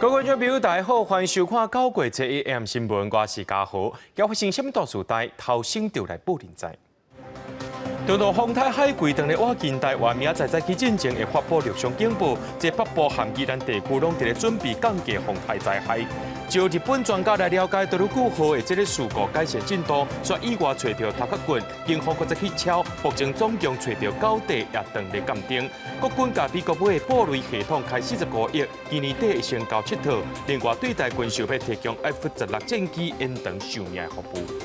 各位觀眾朋友，大家好，歡迎收看九月初一 AM 新聞，我是嘉豪。今發生什麼大事代，頭先就來報您知。中度風颱海葵當咧倚近台灣，明仔載早起進前會發布陸上警報，這北部和宜蘭地區攏佇咧準備降級風颱災害。就日本專家來了解多魯固號的這个事故改善進度，煞意外揣著頭殼棍，警方閣再去抄，目前總共揣著九塊也當咧鑑定。國軍共美國買的布雷系統開45億，今年底會先交七套。另外對台軍售欲提供 F-16戰機延長壽命的服務。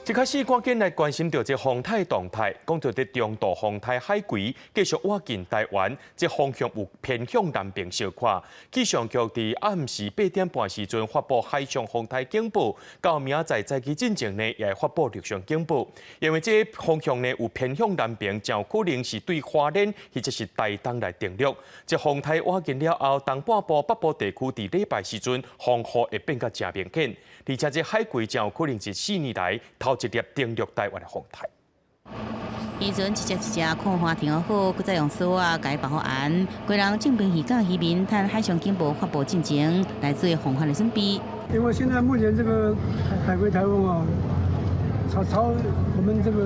一開始趕緊來關心著這風颱動態，講著佇中度風颱海葵繼續倚近台灣，這方向有偏向南邊小可。氣象局佇暗時8點半時陣發布海上風颱警報，到明仔載早起進前呢，也會發布陸上警報。因為這方向呢有偏向南邊，真有可能是對花蓮或者是台東來登陸。這風颱倚近了後，東半部、北部地區佇禮拜時陣風雨會變較誠明顯，而且這海葵真有可能是4年來頭一粒登陸台灣的風颱。漁船一隻一隻看花停好，閣再用索仔共伊綁好絚。基隆正平漁港漁民趁海上警報發布進前來做防範的準備。因為現在目前這個海葵颱風啊，朝朝我們這個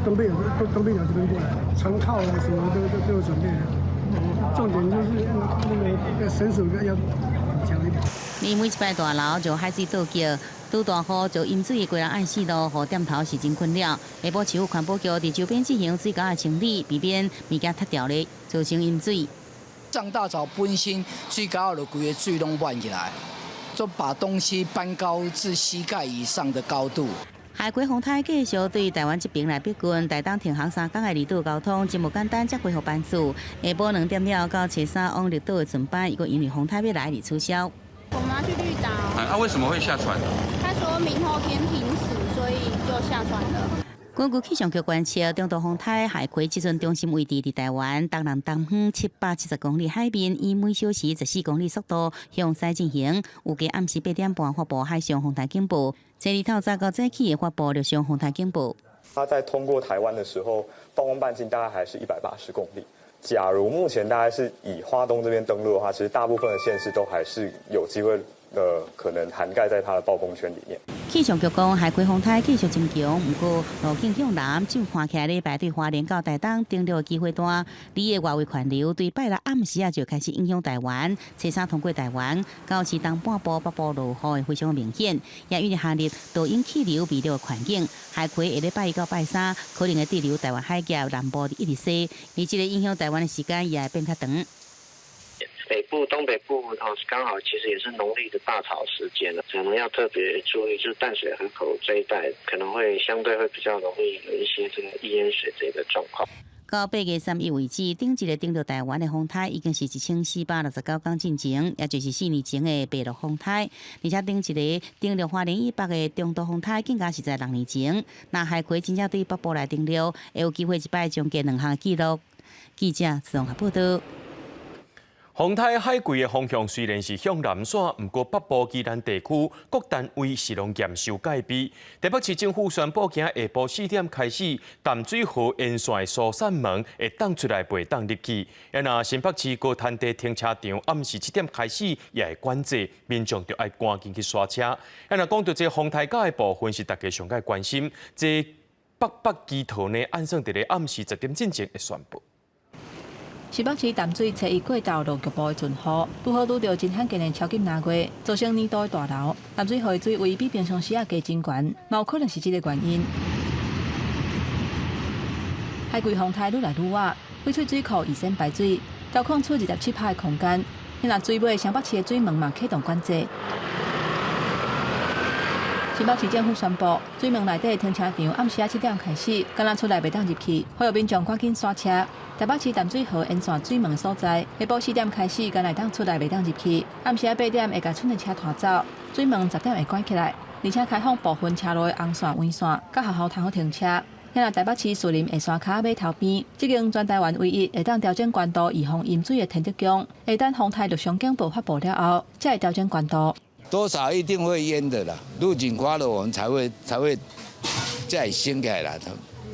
東北角這邊過來，船靠啊什麼都有準備。重點就是那個繩索要強一點。你每一擺大樓就海水倒腳，拄大雨就淹水，基隆岸四路雨點頭是真困擾。下晡市府環保局佇周邊進行水溝的清理，避免物件塌掉咧，造成淹水。漲大潮本身水溝就規个水攏滿起來，就把東西搬高至膝蓋以上的高度。海葵風颱繼續對台灣這邊來逼近，台東停航3工的離島交通真無簡單，才恢復班次。下晡2點了到初三往綠島的船班，又因為風颱欲來而取消。我們要去綠島。啊，為什麼會下船？他說明後天停駛，所以就下船了。根據氣象局觀測，中度風颱海葵這陣中心位置佇台灣東南東方770公里海面，以每小時14公里速度向西進行。預計暗時8點半發布海上風颱警報，初二透早到早起會發布陸上風颱警報。它在通過台灣的時候，暴風半徑大概還是180公里。假如目前大概是以花東這邊登陸的話，其實大部分的縣市都還是有機會，可能涵蓋在它的暴風圈裡面。氣象局講，海葵風颱繼續增強，毋過路徑向南，就看起來禮拜對花蓮到台東登陸的機會大。你的外圍環流對拜六暗時啊就開始影響台灣，初三通過台灣，到時東半部、北部落雨會非常明顯。也因為夏日導引氣流微弱的環境，海葵下禮拜一到拜三可能會滯留台灣海峽南部一直西，而這个影響台灣的時間也會變較長。北部、東北部哦，剛好其實也是農曆的大潮時間了，可能要特別注意，就是淡水河口這一帶可能會相對會比較容易有一些這個易淹水這個狀況。到8月31為止，頂一个登陸台灣的風颱已經是1469工進前，也就是4年前的白鹿風颱。而且頂一个登陸花蓮以北的中度風颱，更加是在6年前。若海葵真正對北部來登陸，會有機會一擺終結兩項紀錄。記者綜合報道。風颱海葵的方向雖然是向南徙，毋過北部宜蘭地區各單位是攏嚴守戒備。台北市政府宣布，今下晡4點開始，淡水河沿線的疏散門會當出來，袂當入去。啊，若新北市高灘地停車場暗時7點開始也會管制，民眾就愛趕緊去煞車。啊，若講著這風颱甲的部分是大家上蓋關心，這北北基桃呢，按算佇咧暗時10點進前會宣布。新北市淡水初一過晝落局部的陣雨，拄好拄著真罕見的超級藍月，造成年度的大流。淡水河水位比平常時仔加真懸，嘛有可能是這个原因。海葵風颱愈來愈倚，翡翠水庫預先排水，調空出27趴的空間。若水尾雙北市的水門嘛啟動管制。新北市政府宣布，水門內底停車場暗時仔7點開始，干焦出來袂當入去，呼籲民眾趕緊煞車。台北市淡水河沿線水門所在，下晡4點開始，干焦會當出來袂當入去。暗時仔8點會共村的車拖走，水門10點會關起來，而且開放部分車路的紅線、黃線，佮學校通好停車。若台北市士林下山跤碼頭邊，這間全台灣唯一會當調整懸度預防淹水的天德宮，會等風颱陸上警報發布了後，才會調整懸度。多少一定會淹的啦，路景垮了，我們才會再升起來啦。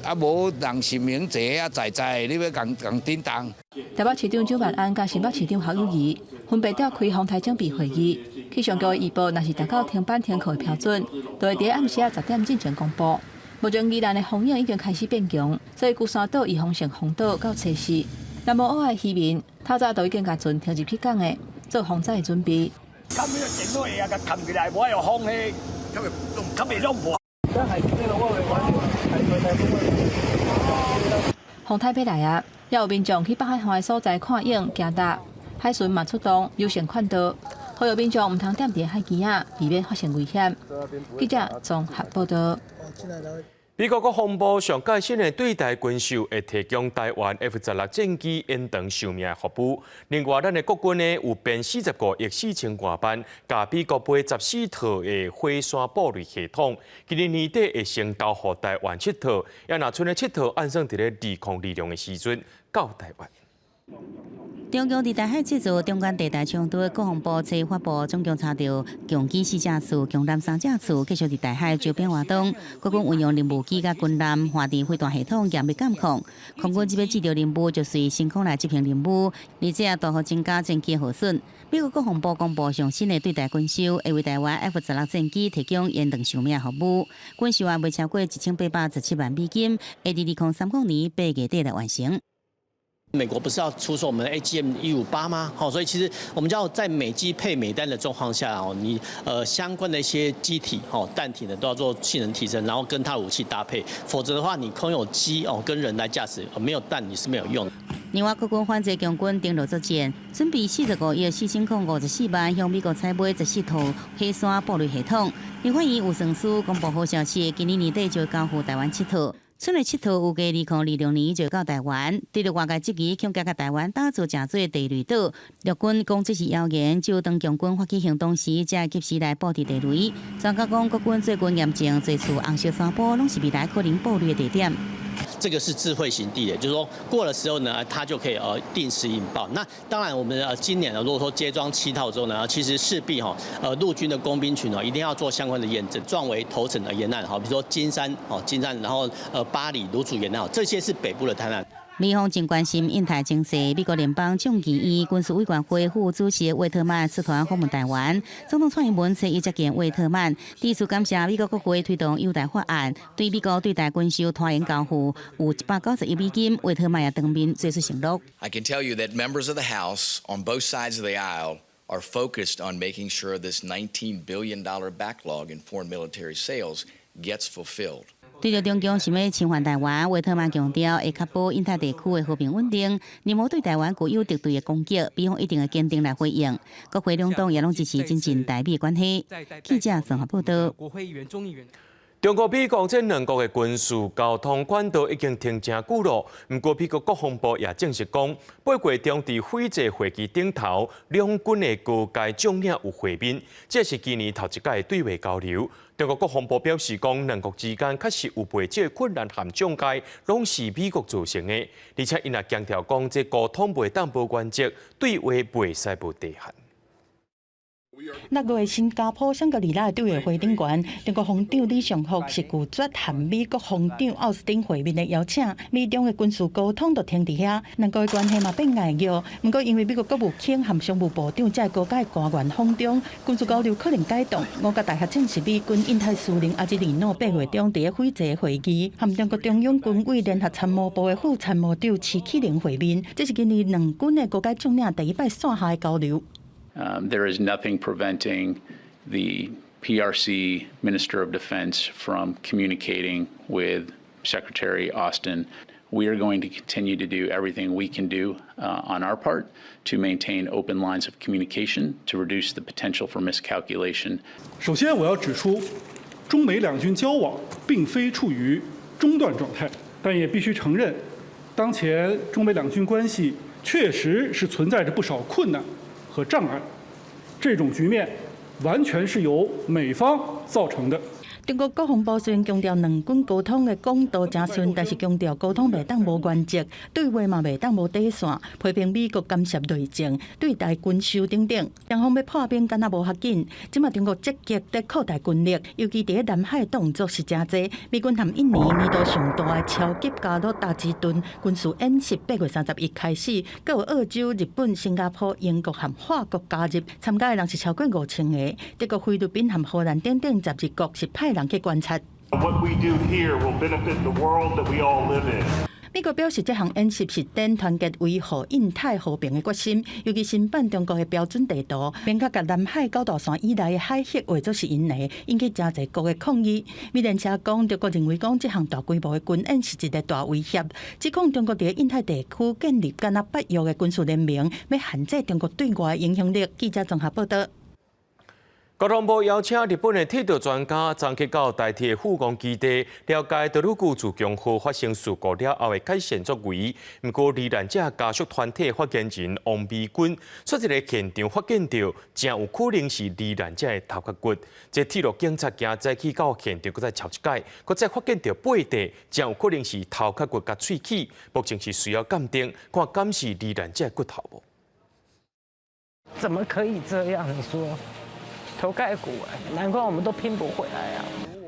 啊，無人實名制啊，在在，你欲共共叮當。台北市長蔣萬安佮新北市長侯友宜分別召開風颱準備會議。氣象局的預報若是達到停班停課的標準，就會佇暗時仔10點進前公布。目前宜蘭的風湧已經開始變強，所以龜山島預防性封島到初四。南無蚵仔的漁民，透早就已經共船停入去港的，做防災的準備。冚彼個電腦啊，共冚起來，無愛予風彼，較袂弄破。風颱欲來啊！也有民眾去北海岸的所在看湧、行踏，海巡嘛出動，友善勸導，呼籲民眾毋通踮佇海墘仔，避免發生危險。記者綜合報道。美國國防部上蓋新的對台軍售會提供台灣 F-16戰機延長壽命的服務。另外，咱的國軍呢有編45億4千外萬，共美國買14套的火山布雷系統，今年年底會先交予台灣七套，也若賰的七套按算佇咧2026的時陣到台灣。中共佇台海製造中間地帶衝突，國防部昨發布總共查著共機四架次、共艦三架次，繼續佇台海周邊活動。國軍運用任務機佮軍艦、華電飛彈系統嚴密監控。空軍這擺接著任務，就隨升空來執行任務，而且大幅增加戰機耗損。美國國防部公布上新的對台軍售，會為台灣 F-16戰機提供延長壽命服務。軍售案袂超過1817萬美金，會佇2030年8月底來完成。美國不是要出售我們 AGM 158嗎？好，所以其實我們要在美機配美彈的狀況下哦，你相關的一些機體哦彈體呢都要做性能提升，然後跟它武器搭配，否則的話你空有機哦跟人來駕駛，沒有彈你是沒有用。另外，國軍反制共軍登陸作戰，準備45億4054萬向美國採買14套火山布雷系統。立法院預算司公布好消息，今年年底就會交付台灣七套。賰的七套預計2026年就到台灣。對著外界質疑，恐驚共台灣打造成做地雷島。陸軍講這是謠言，只有當共軍發起行動時，才會及時來布置地雷。專家講，國軍最近驗證，濟處紅色山坡攏是未來可能布雷的地點。這個是智慧型地雷，就是說過的時候呢，它就可以定時引爆。那當然，我們今年呢，如果說接裝七套之後呢，其實勢必哈陸軍的工兵群哦一定要做相關的驗證，壯圍頭城的沿岸，好，比如說金山哦金山，然後八里蘆竹沿岸，這些是北部的灘岸。美方真關心印太情勢，美國聯邦眾議院軍事委員會副主席惠特曼率團訪問台灣，總統蔡英文初一接見惠特曼，致詞感謝美國國會推動友台法案，對美國對台軍售拖延交付有190億美金，惠特曼也當面做出承諾。 I can tell you that members of the House on both sides of the aisle are focused on making sure this $19 billion backlog in foreign military sales gets fulfilled. 對著中共想欲侵犯台灣，惠特曼強調會確保印太地區的和平穩定，任何對台灣具有敵對的攻擊，美方一定會堅定來回應。國會兩黨也攏支持增進台美關係。記者綜合報道。國會議員、眾議員。中國美國這兩國的軍事溝通管道已經停誠久咯。毋過美國國防部也證實講，8月中佇斐濟會議頂頭，兩軍的高階將領有會面，這是今年頭一擺對話交流。中國國防部表示講，兩國之間確實有袂少困難和障礙，攏是美國造成的。而且𪜶也強調講，這溝通袂當無原則，對話袂使無底線。六月新加坡香格里拉對話會頂懸，中國防長李尚福是拒絕和美國防長奧斯汀會面的邀請，美中的軍事溝通就停佇遐，兩國的關係嘛變硬弱。毋過因為美國國務卿和商務部長這高階官員訪中，軍事交流可能解凍。五角大廈證實，美軍印太司令阿茲利諾8月中佇斐濟會議，和中國中央軍委聯合參謀部的副參謀長徐啟寧會面，這是今年兩軍的高階將領第一擺線下的交流。 There is nothing preventing the PRC Minister of Defense from communicating with Secretary Austin. We are going to continue to do everything we can do on our part to maintain open lines of communication to reduce the potential for miscalculation. 首先，我要指出，中美兩軍交往並非處於中斷狀態，但也必須承認，當前中美兩軍關係確實是存在着不少困難和障礙，這種局面完全是由美方造成的。中國國防部雖然強調兩軍溝通的管道誠順，但是強調溝通袂當無原則，對話嘛袂當無底線，批評美國干涉內政、對台軍售等等，雙方欲破冰敢若無遐緊。這馬中國積極佇擴大軍力，尤其佇南海動作是誠濟。美軍和印尼年度上大的超級加魯達之盾軍事演習8月31開始，閣有澳洲、日本、新加坡、英國和法國加入，參加的人是超過5000個。德國、菲律賓和荷蘭等等12國是派人去觀察。 What we do here will benefit the world that we all live in. 美國表示，這項演習是展團結維護印太和平的決心，尤其新版中國的標準地圖，明確共南海九大線以內的海域劃做是𪜶的，引起誠濟國的抗議。美聯社講，中國認為講這項大規模的軍演是一個大威脅，指控中國佇印太地區建立敢若北約的軍事聯盟，欲限制中國對外的影響力。記者綜合報道。交通部邀請日本的鐵道專家，昨去到台鐵富岡基地，了解多魯閣自強號發生事故了後的改善作為。毋過，罹難者家屬團體發言人王美君，說這个現場發現著，誠有可能是罹難者的頭殼骨。這鐵路警察今早起到現場，閣再抄一擺，閣再發現著八塊，誠有可能是頭殼骨佮喙齒，目前是需要鑑定，看敢是罹難者的骨頭無。怎麼可以這樣？你說？頭蓋骨，難怪我們都拼不回來啊！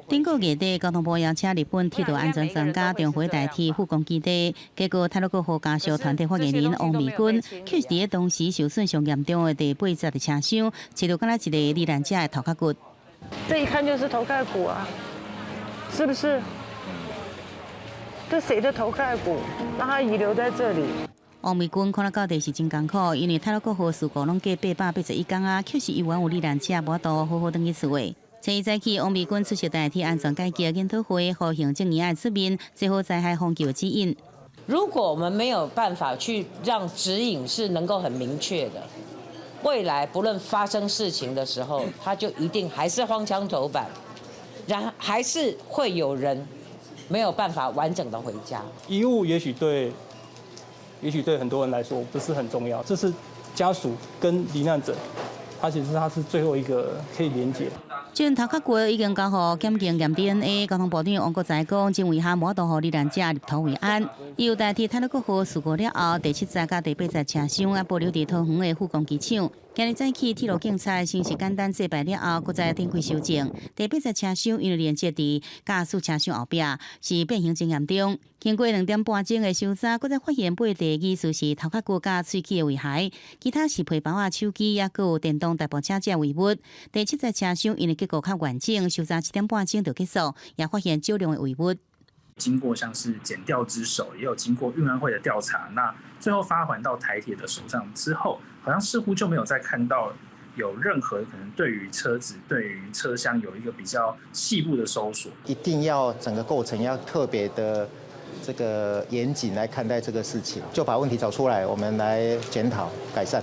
頂個月底，交通部邀請日本鐵道安全專家重回台鐵富岡基地，結果太魯閣號家屬團體發言人王美君，卻是佇當時受損上嚴重的第八節的車廂，揣著敢若一个罹難者的頭殼骨。這一看就是頭蓋骨啊，是不是？這誰的頭蓋骨？讓他遺留在這裡？王美君看了到底是真艱苦，因為太魯閣號事故攏過881工啊，卻是猶原有罹難者無法度好好轉去厝的。前日早起，王美君出席台鐵安全改革研討會，呼籲行政院愛出面做好災害防救指引。如果我們沒有辦法去讓指引是能夠很明確的，未來不論發生事情的時候，他就一定還是荒腔走板，然後還是會有人沒有辦法完整的回家。遺物也許對很多人來說不是很重要，這是家屬跟罹難者，他其實他是最後一個可以連結。這頭殼骨已經交予檢驗驗 DNA，交通部長王國材講，真遺憾無法度予罹難者入土為安。伊有代替太魯閣號事故了後，第七節佮第八節車廂啊保留佇桃園的富岡機場。今日早起，鐵路警察先是簡單祭拜了後，閣再展開搜證。第八節車廂因為連接佇駕駛車廂後壁，是變形真嚴重。經過2點半鐘的搜查，閣再發現八塊疑似是頭殼骨佮喙齒的遺骸，其他是皮包仔、手機，抑閣有電動代步車這遺物。第七節車廂因為結構較完整，搜查7點半鐘就結束，也發現少量的遺物。經過像是檢調之手，也有經過運安會的調查，那最後發還到台鐵的手上之後，好像似乎就沒有再看到有任何可能對於車子、對於車廂有一個比較細部的搜索。一定要整個過程要特別的這個嚴謹來看待這個事情，就把問題找出來，我們來檢討改善。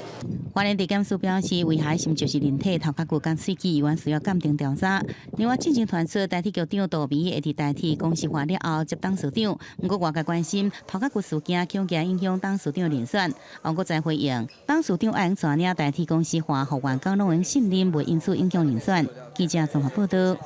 花蓮地檢署表示，遺骸是毋就是人體頭殼骨佮喙齒，猶原需要鑑定調查。另外，進前傳出台鐵局長杜眉會佇台鐵公司化了後接董事長，毋過外界關心頭殼骨事件恐驚影響董事長人選。王國材回應，董事長愛用帶領台鐵公司化，予員工攏會信任，袂因此影響人選。記者綜合報道。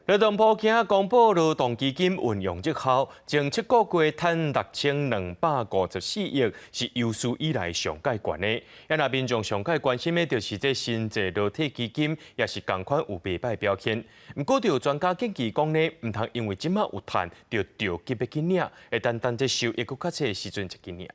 勞動部今公布勞動基金運用績效，前7個月趁6254億，是有史以來上蓋懸的。啊，若民眾上蓋關心的，就是這新制勞退基金，也是仝款有袂䆀表現。毋過，就有專家建議講呢，毋通因為這馬有趁，就著急欲去領，會等等這收益閣較濟的時陣才去領。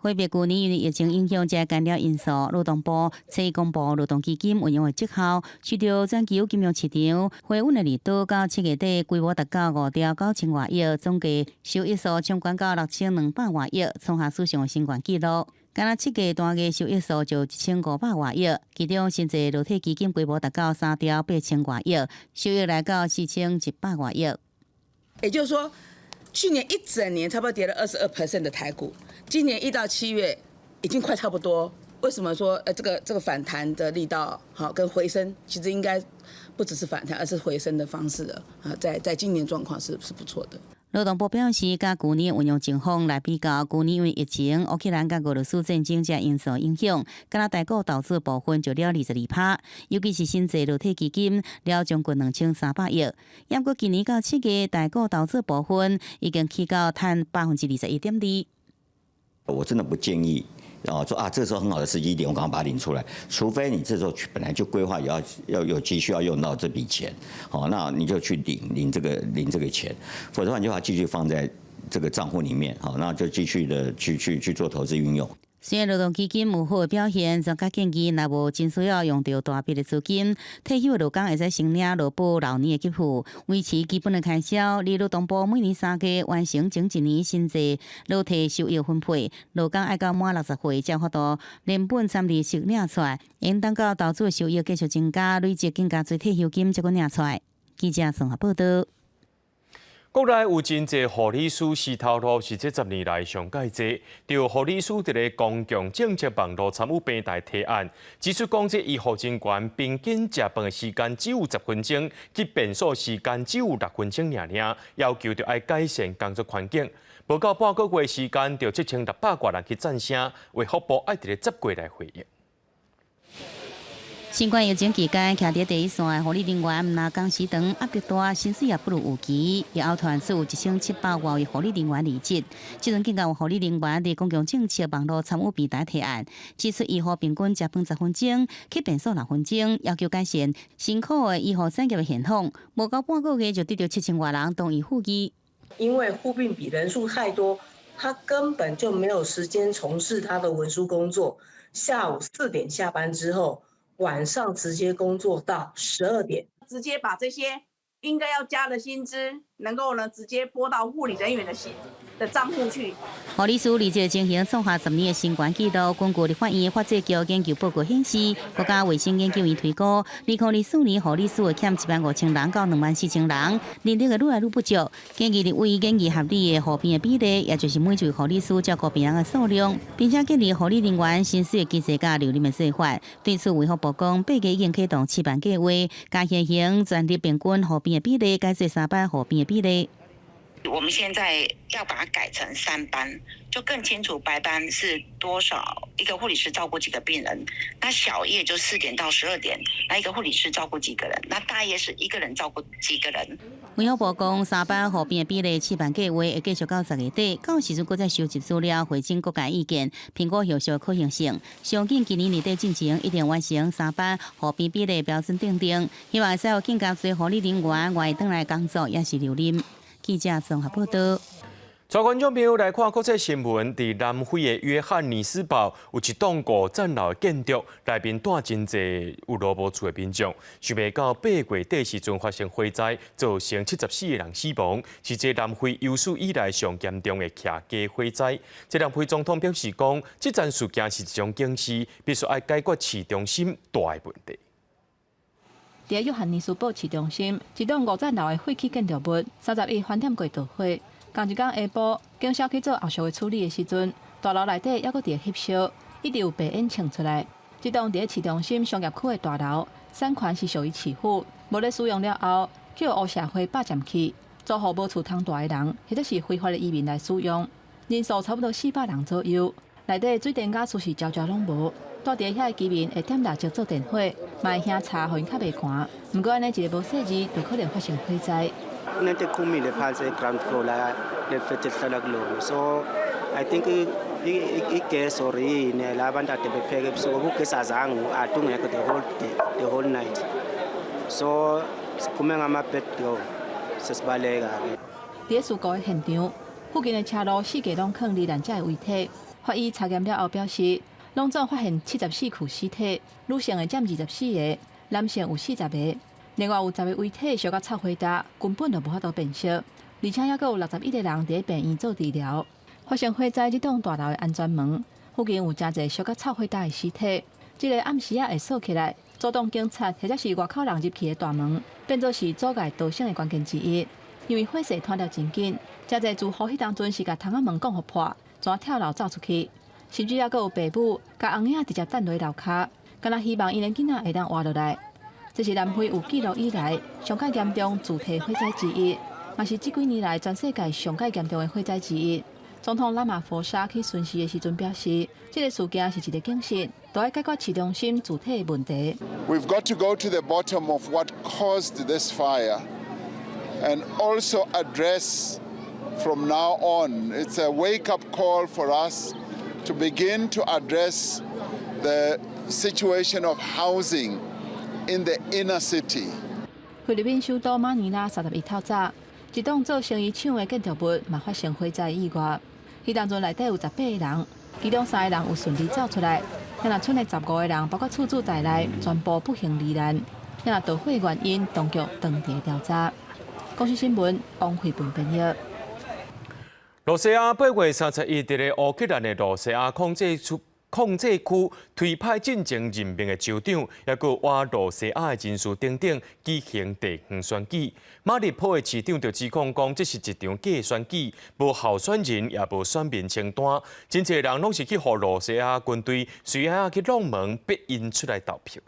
揮別舊年因為疫情影響，這干擾因素，勞動部初公布勞動基金運用的績效，隨著全球金融市場回穩的利多，到7月底規模達到5兆9千外億，總計收益數衝關到6200外億，創下史上新高紀錄。干焦7月單月收益數就1500外億，其中新制勞退基金規模達到3兆8千外億，收益來到4100外億。也就是說，去年一整年差不多跌了22% 的台股，今年1到7月已經快差不多。為什麼說這個反彈的力道好跟回升，其實應該不只是反彈，而是回升的方式了啊，在今年狀況是不錯的。勞動部表示，佮舊年運用情況來比較，舊年因為疫情、烏克蘭佮俄羅斯戰爭這因素影響，敢若台股投資部分就了22%，尤其是新制勞退基金了將近2300億。毋過今年到7月，台股投資部分已經起到趁21.2%。我真的不建議啊，說啊，這時候很好的時機點，我趕快把它領出來。除非你這時候本來就規劃要有急需要用到這筆錢，好，那你就去領這個錢，否則的話你就要繼續放在這個賬戶裡面，好，那就繼續的去做投資運用。雖然勞動基金有好的表現，專家建議，若無真需要用著大筆的資金，退休的勞工會使先領勞保老年的給付，維持基本的開銷。而勞動部每年3月完成前一年薪資勞退收益分配，勞工愛到滿60歲才有法度連本參利息領出來，應等到投資的收益繼續增加，累積更加濟退休金才閣領出來。記者綜合報道。國內有真濟護理師死頭路是這10年來上蓋濟。著護理師佇咧公共政策網路參與平台提案，指出講這醫護人員平均食飯的時間只有10分鐘，去便所時間只有6分鐘爾爾，要求著愛改善工作環境。無夠半個月時間，就7600外人去讚聲，衛福部愛佇咧10月來回應。新冠疫情期間，徛佇第一線的護理人員，毋但工時長、壓力大，薪水也不如預期。以後傳出有1700外位護理人員離職。這陣更加有護理人員佇公共政策網路參與平台提案，指出醫護平均食飯10分鐘，去便所6分鐘，要求改善辛苦的醫護產業的現況。無夠半個月就得著7000外人同意附議。因為護病比人數太多，他根本就沒有時間從事他的文書工作。下午4點下班之後，晚上直接工作到12點，直接把這些應該要加的薪資，能夠呢直接撥到護理人員的薪的賬戶去。護理師離職情形創下10年的新懸紀錄。根據立法院法制局研究報告顯示，國家衛生研究院推估，2024年護理師會欠1萬5千人到2萬4千人，人力會愈來愈不足。建議立委研議合理的護病的比例，也就是每一位護理師照顧病人的數量，並且建立護理人員薪水的機制佮留任的做法。對此，衛福部講，8月已經啟動試辦計劃，將現行全日平均護病的比例改做三班護病的比例。我們現在要把它改成三班，就更清楚白班是多少一個護理師照顧幾個病人。那小夜就4點到12點，那一個護理師照顧幾個人？那大夜是一個人照顧幾個人？衛福部講，三班護病的比例試辦計劃會繼續到10月底，到時陣閣再收集資料，匯整各界意見，評估後續可行性。上緊今年年底進前一定完成三班護病比例標準訂定，希望會使予更加濟護理人員願意轉來工作，抑是留任。記者綜合報道。帶觀眾朋友來看國際新聞，佇南非的約翰尼斯堡有一棟五層樓的建築，內面蹛真濟有路無厝的民眾，想袂到8月底時陣發生火災，造成74個人死亡，是這南非有史以來上嚴重的徛家火災。這南非總統表示講，這樁事件是一種警示，必須愛解決市中心大的問題。佇約翰尼斯堡市中心，一棟五層樓的廢棄建築物，31翻點過著火。仝一工下晡，警消去做後續的處理的時陣，大樓內底猶閣佇翕燒，一直有白煙衝出來。這棟佇市中心商業區的大樓，產權是屬於市府，無咧使用了後，予黑社會霸佔去，租予無厝通蹛的人，或者是非法的移民來使用，人數差不多400人左右。內底水電佮廚餘焦焦攏無。蹛佇遐的居民會點蠟燭做電火，嘛會興柴，予𪜶較袂寒。毋過按呢一个無細膩，就可能發生火災。 Kunento eqhumile phansi e-ground floor la leli flat esihlala kulona, so I think igesi or yini la abantu ade bepheka ebusuku, ugesi azange ade ungekho the whole day, the whole night, so siphume ngama-back door sesibaleka-ke. 佇事故的現場，附近的車路四界攏囥罹難者的遺體。法醫查驗了後表示，攏總發現74具屍體，女性的佔24個，男性有40個。另外有10個遺體燒甲臭火焦，根本就無法度辨識。而且猶閣有61個人佇病院做治療。發生火災，這棟大樓的安全門附近有誠濟燒甲臭火焦的屍體。這个暗時仔會鎖起來，阻擋警察或者是外口人入去的大門，變做是阻礙逃生的關鍵之一。因為火勢湠得真緊，誠濟住戶彼當陣是共窗仔門摃予破，怎跳樓走出去，甚至猶閣有爸母共翁仔直接擲落樓跤，敢若希望𪜶的囡仔會當活落來。這是南非有記錄以來上較嚴重自體火災之一。嘛是這幾年來全世界上蓋嚴重的火災之一。總統拉馬佛沙去巡視的時陣表示，這個事件是一個警訊，都愛解決市中心主體的問題。 We've got to go to the bottom of what caused this fire and also address from now on. It's a wake-up call for us to begin to address the situation of housing in the inner city. 菲律賓首都馬尼拉31透早，一棟做成衣廠的建築物嘛發生火災意外，彼當陣內底有18個人，其中三個人有順利走出來，但若賰的15個人，包括厝主在內，全部不幸罹難。若導火原因，當局當地調查。公視新聞，王慧文編譯。羅西亞8月31佇咧烏克蘭的羅西亞控制區推派進前任命的州長，抑閣倚羅西亞的人士等等舉行地方選舉。馬利坡的市長就指控講，這是一場假選舉，無候選人，也無選民清單，真濟人攏是去予羅西亞軍隊隨仔去弄門，逼𪜶出來投票。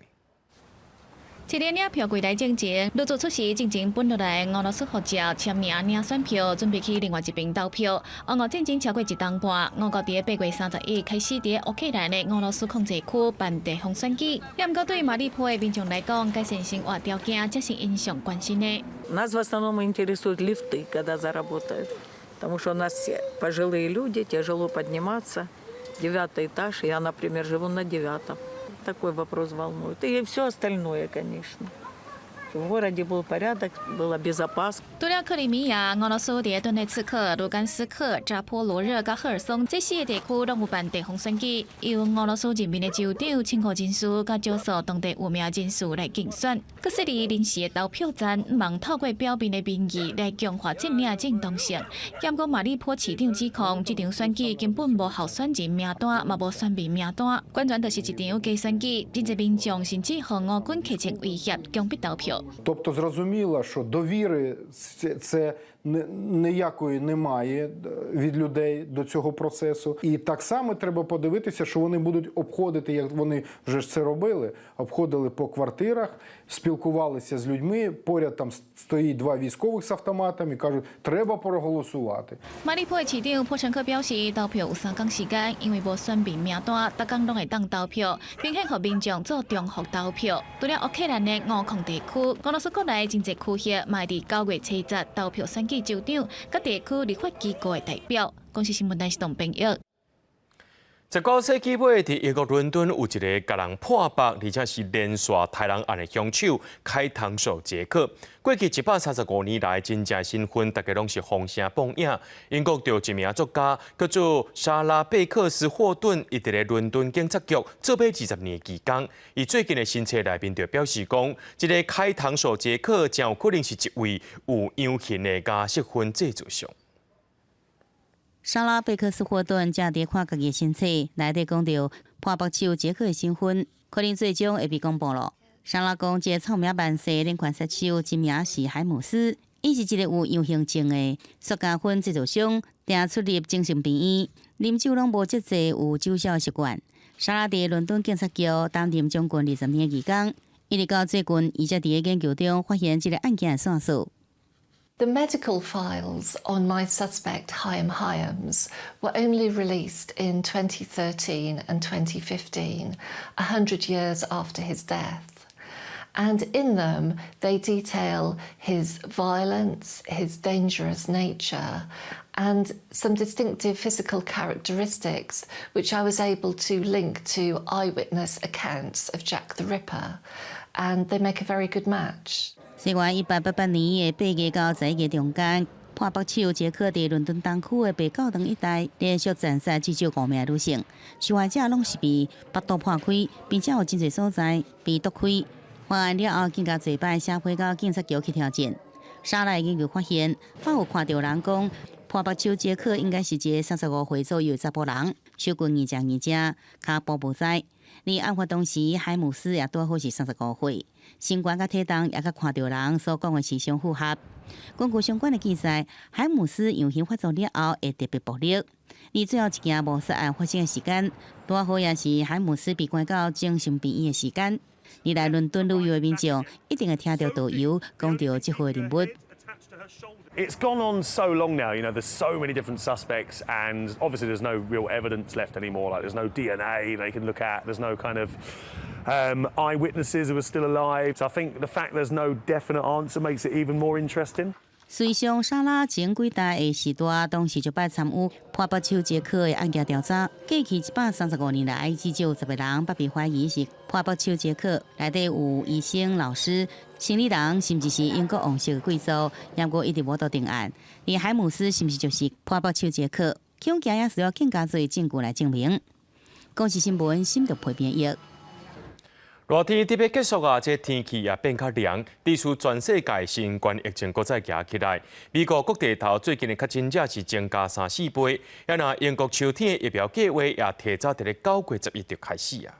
佇咧領票櫃台進前，女子出示進前分落來俄羅斯護照簽名領選票，準備去另外一邊投票。俄烏戰爭超過一冬半，俄國佇8月31開始佇烏克蘭的俄羅斯控制區辦地方選舉。也毋過對馬里波的民眾來講，改善生活條件才是𪜶上關心的。 Нас в основном интересуют лифты, когда заработают, потому что у нас все пожилые люди, тяжело подниматься. Девятый этаж, я, например, живу на девятом. Такой вопрос волнует. И все остальное, конечно. В городе был порядок, было безопасно. 除了克里米亞，俄羅斯佇頓涅茨克、盧甘斯克、扎波羅熱佮赫爾松這四個地區攏有辦地方選舉，由俄羅斯任命的州長、親俄人士佮少數當地有名人士來競選。閣設立臨時的投票站，毋茫透過表面的民意來強化佔領正當性。毋過馬里波市長指控，這場選舉根本無候選人名單，嘛無選民名單，完全就是一場假選舉。真濟民眾甚至予俄軍客情威脅，強迫投票。 Тобто зрозуміло, що довіри це ніякої немає від людей до цього процесу. І так само треба подивитися, що вони будуть обходити, як вони вже ж це робили, обходили по квартирах, спілкувалися з людьми. Поряд там стоїть два військових з автоматами і кажуть, треба проголосувати. 馬里波的市長波申科表示，投票有3工時間，因為無選民名單，逐工攏會當投票，並且予民眾做重複投票。除了烏克蘭的烏控地區，俄羅斯國內真濟區域嘛會佇9月7日投票選舉州長，佮地區立法機構的代表。公視新聞台是董編譯。19世紀尾，佇英國倫敦有一个共人破腹，而且是連續刣人案的兇手開膛手傑克。過去135年來，真正身份，大家攏是風聲報影。英國就一名作家叫做莎拉貝克斯霍頓，伊佇咧倫敦警察局做欲20年的義工。伊最近的新冊內面就表示講，這个開膛手傑克真有可能是一位有養型的假色薰製造商。莎拉貝克斯霍頓正佇看家己的新冊，內底講著破腹手傑克的身份，可能最終會被公布咯。莎拉講，這个臭名萬世連環殺手真名是海姆斯，伊是一个有強行症的塑膠粉製造商，定出入精神病院，啉酒攏無節制，有酒痟習慣。莎拉佇倫敦警察局擔任將近20年的義工，一直到最近，伊才佇咧研究中發現這个案件的線索。 The medical files on my suspect, Hyam Hyams, were only released in 2013 and 2015, 100 years after his death. And in them, they detail his violence, his dangerous nature, and some distinctive physical characteristics, which I was able to link to eyewitness accounts of Jack the Ripper. And they make a very good match. 西元1888年的8月到11月中間，破腹手傑克佇倫敦東區的白教堂一帶連續殘殺至少五名女性，受害者攏是被腹肚破開，並且有真濟所在被剁開。犯案了後，更加濟擺寫批到警察局去挑戰。莎拉研究發現，捌有看著人講，破腹手傑克應該是一个35歲左右的查埔人，手骨硬正硬正，跤步無知。而案發當時，海姆斯也拄好是35歲，身懸佮體重也佮看著人所講的是相符合。根據相關的記載，海姆斯陽刑發作了後會特別暴力。而最後一件謀殺案發生的時間，拄好也是海姆斯被關到精神病院的時間。而來倫敦旅遊的民眾一定會聽著導遊講著這號人物。It's gone on so long now, there's so many different suspects, and obviously there's no real evidence left anymore. Like, there's no DNA they can look at, there's no kind of eyewitnesses who are still alive. So I think the fact there's no definite answer makes it even more interesting. 隨上莎拉前幾代的時代，當時就擺參與破腹手傑克的案件調查。過去135年來，至少10個人捌被懷疑是破腹手傑克，內底有醫生、老師、生理人，甚至是英國王室的貴族，毋過一直無得定案。而海姆斯是毋是就是破腹手傑克？恐驚也需要更加濟證據來證明。公視新聞深度配編譯。熱天特別結束啊，這天氣也變較涼，致使全世界新冠疫情閣再行起來。美國各地頭最近的確診者是增加三四倍，啊若英國秋天的疫苗計劃也提早佇咧9月11就開始啊。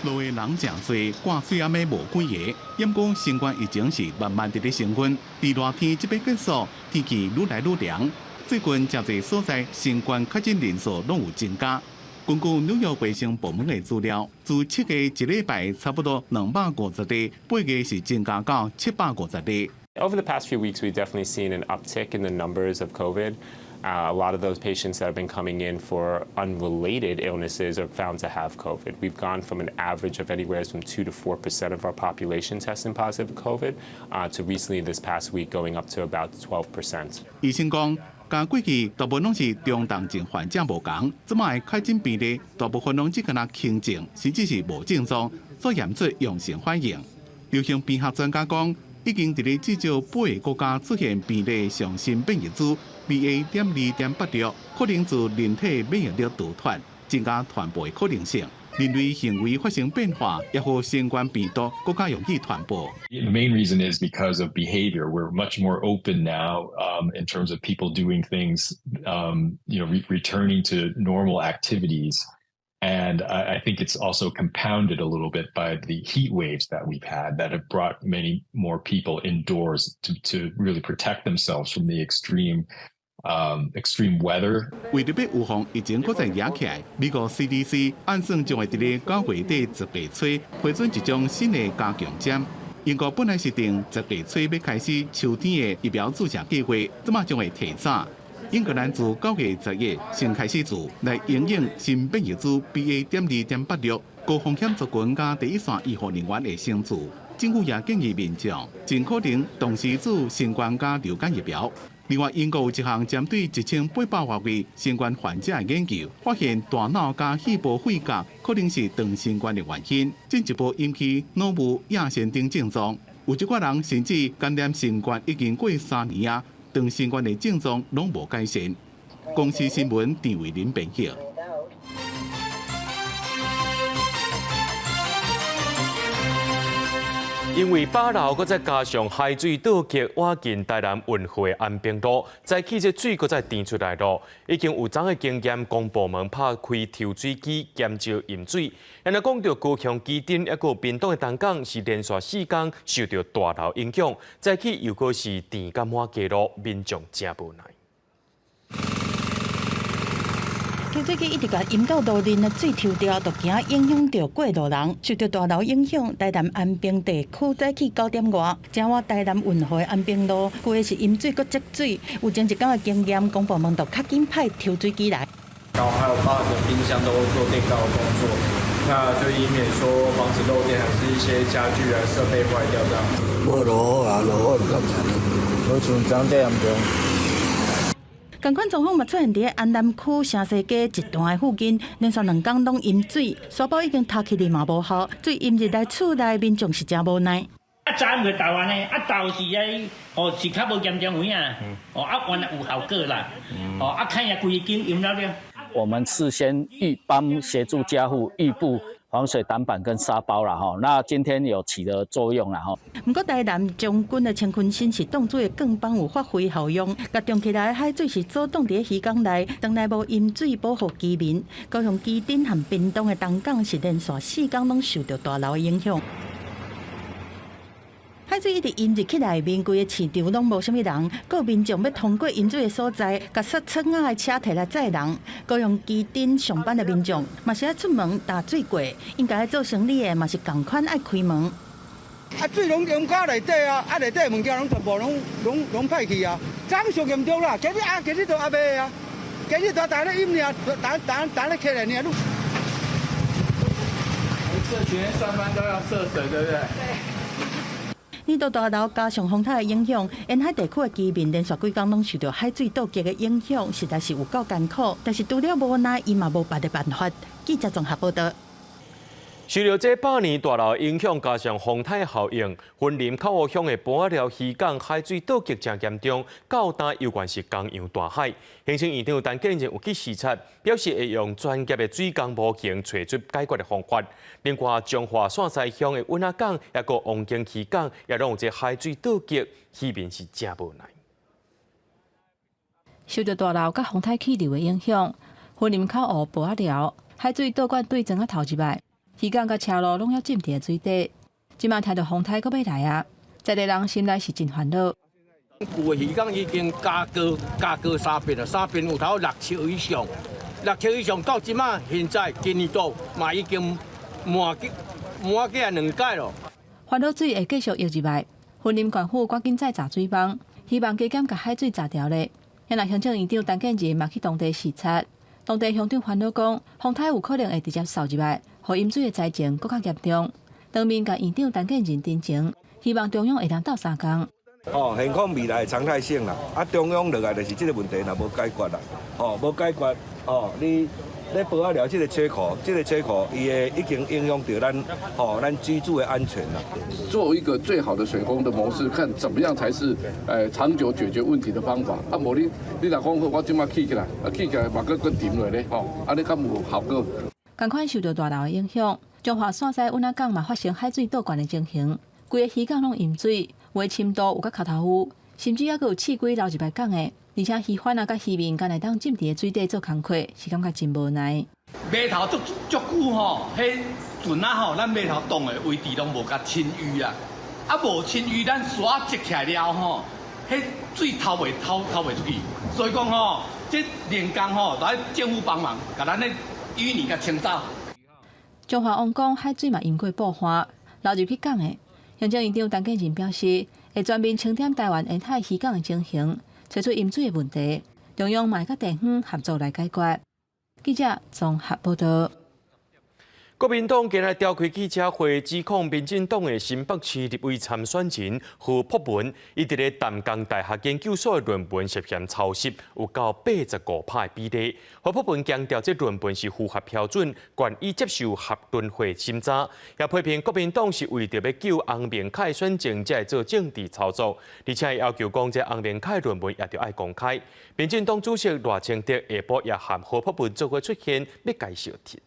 落雨人誠濟，掛水仔馬無幾个。毋過新冠疫情是慢慢佇咧升溫，佇熱天這欲結束，天氣愈來愈涼。最近誠濟所在新冠確診人數攏有增加。根據紐約衛生部門的資料，自7月一禮拜差不多250例，8月是增加到750例。 Over the past few weeks, we've definitely seen an uptick in the numbers of COVID. A lot of those patients that have been coming in for unrelated illnesses are found to have COVID. We've gone from an average of anywhere from 2 to 4% of our population testing positive for COVID to recently this past week going up to about 12%. 醫生講，佮過去大部分攏是中重症患者無仝，這擺確診病例大部分攏只敢若輕症，甚至是無症狀，所驗出陽性反應。流行病學專家講，已經佇咧至少八个國家出現病例上新變異株 BA.2.86，可能自人體免疫力逃脫，增加傳播的可能性。人類行為發生變化，也予新冠病毒閣較容易傳播。 The main reason is because of behavior. We're much more open now in terms of people doing things, returning to normal activities. And I think it's also compounded a little bit by the heat waves that we've had that have brought many more people indoors to really protect themselves from the extreme weather. 為著欲預防疫情閣再惹起來，美國 CDC 按算將會佇咧9月底10月初批准一種新的加強針。英國本來是定10月初欲開始秋天的疫苗注射計劃，這擺將會提早。英格蘭自9月11先開始做，來因應新變異株 BA.2.86高風險族群佮第一線醫護人員的先注。政府也建議民眾盡可能同時注新冠佮流感疫苗。另外，英國有一項針對1800多位新冠患者的研究，發現大腦佮肺部血壓可能是長新冠的原因，進一步引起腦部亞神經症狀。有一寡人甚至感染新冠已經過3年啊，長新冠的症狀攏無改善。公視新聞陳慧琳編譯。因為飽流，閣再加上海水倒竭，倚近台南運河的安平路，早起這水閣再甜出來囉。已經有昨的經驗，公部門拍開抽水機檢照飲水。若講著高雄旗津抑閣屏東的東港，是連續4工受著大流影響，早起又閣是甜甲滿街路，民眾誠無奈。抽水機一直共淹到路面的水抽掉，就驚影響著過路人。受著大流影響，台南安平地區早起9點外，正倚台南運河的安平路，規个是淹水閣積水。有前一工的經驗，公部門就較緊派抽水機來。然後還有把個冰箱都做電告的工作，那就以免說防止漏電，還是一些家具啊設備壞掉這樣子。無落雨啊，落雨就較無像這樣嚴重。仝款狀況嘛出現佇安南區城西街一段的附近，連續兩工攏淹水，沙包已經塌起來嘛無效，水淹入來厝內，民眾是誠無奈。啊，早毋豆按呢，啊豆是遐哦是較無嚴重有影，哦啊原來有效果啦，哦啊看下規間淹了了。我們事先預幫協助家戶預布防水擋板跟沙包啦，吼，那今天有起的作用啦，吼。毋過台南將軍的乾坤新是擋水的鋼板有發揮效用，集中起來海水是阻擋佇咧魚港內，當內無淹水保護居民。高雄旗津和屏東的東港是連續4工攏受著大流的影響。海水一直淹入去內面，規個市場攏無啥物人，閣有民眾欲通過淹水的所在，共塞窗仔的車提來載人。高雄旗津上班的民眾嘛是愛出門踏水過，應該做生理的嘛是仝款愛開門。啊，水攏淹到內底啊，啊內底物件攏全部攏攏攏歹去啊，昨上嚴重啦，今日啊，今日都還袂啊，今日都逐咧淹爾，逐逐逐咧起來爾。這幾天上班都要涉水，對不對？對。年度大流加上風颱的影響，沿海地區的居民連續幾工攏受著海水倒激的影響，實在是有夠艱苦。但是除了無奈，伊嘛無別的辦法。記者綜合報道。受著這百年大澇影響，加上風颱效應，雲林口湖鄉的埔仔寮漁港海水倒激誠嚴重，到今猶原是江洋大海。行政院長陳建仁有去視察，表示會用專業的水工模型揣出解決的方法。另外，彰化線西鄉的塭仔港，抑閣王間漁港，也攏有這海水倒激，漁民是誠無奈。受著大澇佮風颱氣流的影響，雲林口湖埔仔寮海水倒灌對庄仔頭入來。漁港佮車路攏猶浸佇水底，這馬聽著風颱閣欲來啊！在地人心內是真煩惱。舊的漁港已經加高加高三遍了，三遍有頭六尺以上，六尺以上到這馬現在今年度嘛已經滿幾滿幾啊兩屆咯。煩惱水會繼續溢入來，雲林縣府趕緊再鑿水網，希望加減共海水鑿掉咧。遐若行政院長陳建仁嘛去當地視察，當地鄉長煩惱講，風颱有可能會直接掃入來。予淹水的災情閣較嚴重，當面共院長陳建仁陳情，希望中央會當鬥相共。哦，現況未來常態性啦，啊，中央落來就是這個問題，若無解決啦，哦，無解決，哦，你咧埔仔寮這個缺口，這個缺口，伊會已經影響著咱，吼，咱居住的安全啦。做一個最好的水工的模式，看怎麼樣才是長久解決問題的方法。啊，無你你若講好，我這馬起起來，啊起起來嘛閣閣沉落咧，吼，按呢較無效果。仝款受著大澇的影響，彰化線西塭仔港嘛發生海水倒灌的情形，規個漁港攏淹水，有的深度有甲跤頭有，甚至猶閣有刺龜流入來港的，而且漁販啊佮漁民敢會當浸佇水底做工課，是感覺真無奈。碼頭足足久吼，彼船仔吼，咱碼頭擋的位置攏無共清淤啊，啊無清淤，咱沙積起來了吼，彼水透袂透透袂出去，所以講吼，這人工吼，來政府幫忙，共咱的淤泥共清走。彰化王功海水嘛淹過布花，流入去港的。行政院長陳建仁表示，會全面清點台灣沿海漁港的情形，揣出淹水的問題，中央嘛會佮地方合作來解決。記者綜合報道。國民黨今日召開記者會，指控民進黨的新北市立委參選人何博文，伊佇咧淡江大學研究所的論文涉嫌抄襲，有夠85%的比例。何博文強調，這論文是符合標準，願意接受學倫會審查，也批評國民黨是為著欲救洪明凱選情，才會做政治操作，而且要求講這洪明凱論文也著愛公開。民進黨主席賴清德下晡也和何博文做伙出現，欲共相挺。